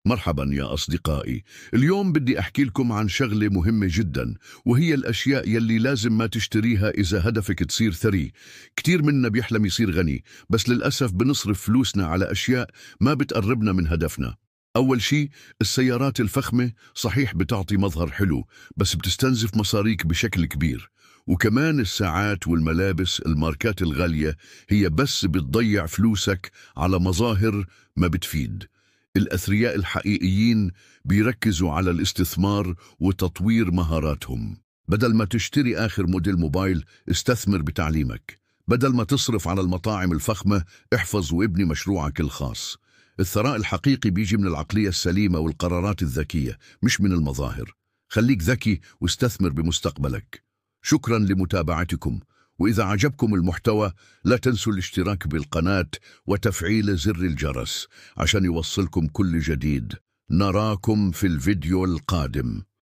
مرحبا يا أصدقائي، اليوم بدي أحكي لكم عن شغلة مهمة جدا، وهي الأشياء يلي لازم ما تشتريها إذا هدفك تصير ثري. كتير منا بيحلم يصير غني، بس للأسف بنصرف فلوسنا على أشياء ما بتقربنا من هدفنا. أول شيء، السيارات الفخمة صحيح بتعطي مظهر حلو، بس بتستنزف مصاريك بشكل كبير. وكمان الساعات والملابس الماركات الغالية هي بس بتضيع فلوسك على مظاهر ما بتفيد. الأثرياء الحقيقيين بيركزوا على الاستثمار وتطوير مهاراتهم. بدل ما تشتري آخر موديل موبايل، استثمر بتعليمك. بدل ما تصرف على المطاعم الفخمة، احفظ وابني مشروعك الخاص. الثراء الحقيقي بيجي من العقلية السليمة والقرارات الذكية، مش من المظاهر. خليك ذكي واستثمر بمستقبلك. شكرا لمتابعتكم، وإذا عجبكم المحتوى لا تنسوا الاشتراك بالقناة وتفعيل زر الجرس عشان يوصلكم كل جديد. نراكم في الفيديو القادم.